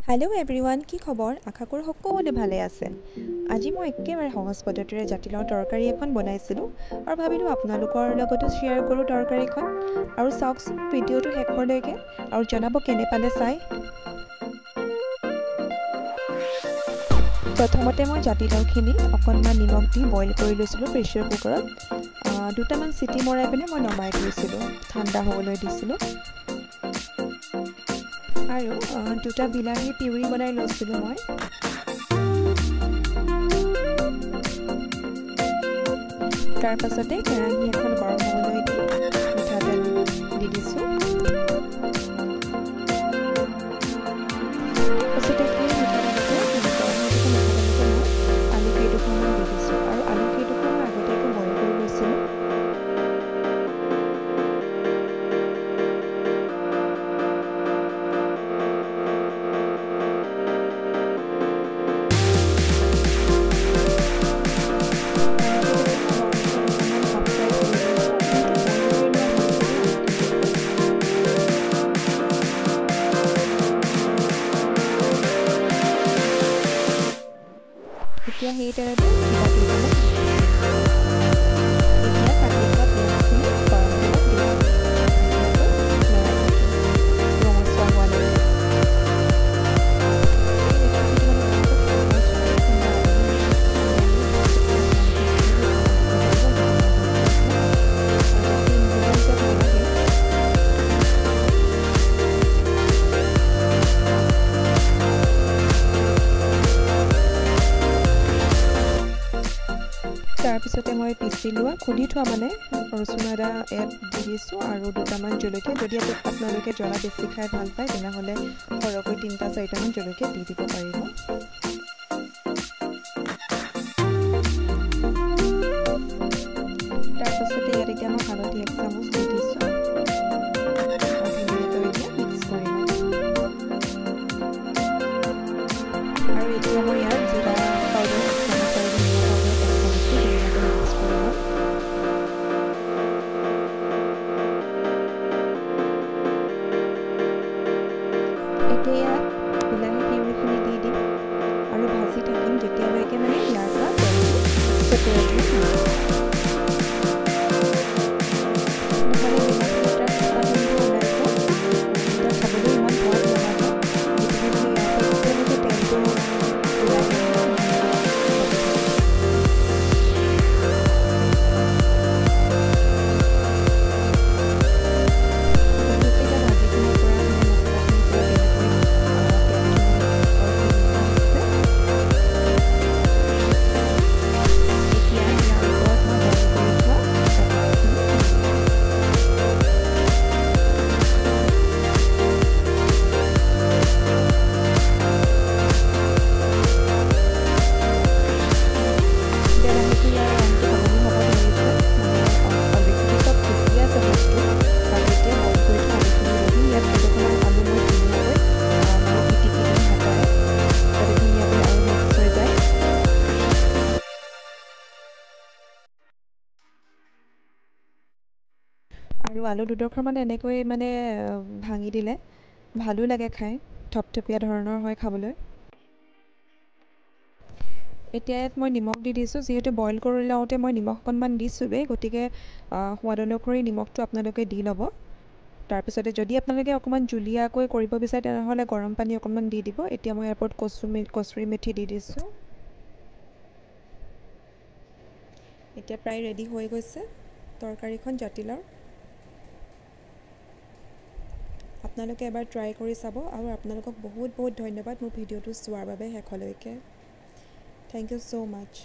Hello' everyone, কি খবৰ? আশা কৰোঁ সকলোৱে ভালে আছে। আজি মই একেবাৰে সহজ পদ্ধতিৰে জাতিলাও তৰকাৰী এখন বনাইছিলোঁ আৰু ভাবিলোঁ আপোনালোকৰ লগতো শ্বেয়াৰ কৰোঁ তৰকাৰীখন। আৰু চাওকচোন ভিডিঅ'টো শেষলৈকে আৰু জনাব কেনে পালে চাই। প্ৰথমতে মই জাতিলাওখিনি অকণমান নিমখ দি বইল কৰি লৈছিলোঁ প্ৰেছাৰ কুকাৰত। দুটামান চিটি মৰাই পিনে মই নমাই থৈছিলোঁ, ঠাণ্ডা হ'বলৈ দিছিলোঁ। আৰু দুটা বিলাহী পিউৰি বনাই লৈছিলোঁ মই। তাৰ পাছতে কেৰাহী এখন গৰম হ'বলৈ দি মিঠাতেল দি দিছোঁ। পাছতে সেই মিঠাতেলতে, গৰম হৈ থকা মিঠাতেলতে মই আলু কেইটুকুৰমান দি দিছোঁ। আৰু আলু কেইটুকুৰ মই আগতীয়াকৈ বইল কৰি লৈছিলোঁ। এতিয়া সেই তেলতে জিৰা কেইটামান দি দিছোঁ। এতিয়া কাটি থোৱা পিঁয়াজখিনি গৰম তেলত দি দিম, ধুনীয়াকৈ লৰাই থাকিম ৰঙচুৱা হোৱালৈকে। এই ৰেচিপিটো মানে বহুত সহজ হয়, কোনোবা আলহী আহিলে আমি বনাই দিব পাৰিব, বেছি ইনগ্ৰিডিয়েণ্টছ ইয়াত নালাগে। তাৰপিছতে মই পিচি লোৱা, খুন্দি থোৱা মানে ৰচুন আদা এড দি দিছোঁ আৰু দুটামান জলকীয়া। যদি আপোনালোকে জ্বলা বেছি খাই ভাল পায় তেনেহ'লে সৰহকৈ 3টা 4টামান জলকীয়া দি দিব পাৰিব। তাৰপাছতে ইয়াত এতিয়া মই হালধি 1 চামুচ দি দিছোঁ আৰু ধুনীয়াকৈ এতিয়া মিক্স কৰি ল'ম। আৰু এতিয়া মই ইয়াত জিৰা পাউডাৰ 1 চামুচ আৰু ধনিয়া পাউডাৰ 1 চামুচ দি ধুনীয়াকৈ মিক্স কৰি ল'ম। এতিয়া ইয়াত বিলাহী পিউৰিখিনি দি দিম আৰু ভাজি থাকিম যেতিয়ালৈকে মানে ইয়াৰ পৰা তেলটো ছেপাৰেট হৈ নাযায়। নহ'লে বিলাহী এটা কেঁচা গোন্ধ ওলাব, তেতিয়া খাবলৈ ইমান সোৱাদ নালাগে। গতিকে মানে ইয়াৰ পৰা যেতিয়ালৈকে তেলটো ওলাই নাহে ধুনীয়াকৈ ভাজি থাকিম। দেখিছে এতিয়া ভাজিখিনিৰ পৰা মানে মছলাখিনিৰ পৰা কেনেকৈ তেলখিনি ওপৰত আহিছে। এতিয়া ইয়াৰ ওপৰত মই বইল কৰি থোৱা জাতিলাওখিনি দি দিছোঁ। এতিয়া লাহেকৈ ইয়াৰ ৰংটো সলনি হ'ব ধৰিছে, মানে অলৰেডি চব সিজিয়ে আছে বস্তু। আৰু এতিয়া বইল কৰি থোৱা আলুখিনি দি দিম। ইয়াত কেইডোখৰমান আলু মই ধুনীয়াকৈ মানে পিটিকি দিম হাতেৰে, যাতে ধুনীয়াকৈ আৰু মিক্স হৈ যায়। আৰু আলু দুডোখৰমান এনেকৈ মানে ভাঙি দিলে ভালো লাগে খাই, থপথপীয়া ধৰণৰ হয় খাবলৈ। এতিয়া ইয়াত মই নিমখ দি দিছোঁ, যিহেতু বইল কৰি লওঁতে মই নিমখ অকণমান দিছোঁৱেই, গতিকে সোৱাদ অনুসৰি নিমখটো আপোনালোকে দি ল'ব। তাৰপিছতে যদি আপোনালোকে অকণমান জুলীয়াকৈ কৰিব বিচাৰে তেনেহ'লে গৰম পানী অকণমান দি দিব। এতিয়া মই ইয়াৰ ওপৰত কচুৰি মেথি দি দিছোঁ। এতিয়া প্ৰায় ৰেডি হৈ গৈছে তৰকাৰীখন জাতিলাওৰ। আপোনালোকে এবাৰ ট্ৰাই কৰি চাব আৰু আপোনালোকক বহুত বহুত ধন্যবাদ মোৰ ভিডিঅ'টো চোৱাৰ বাবে শেষলৈকে। Thank you so much.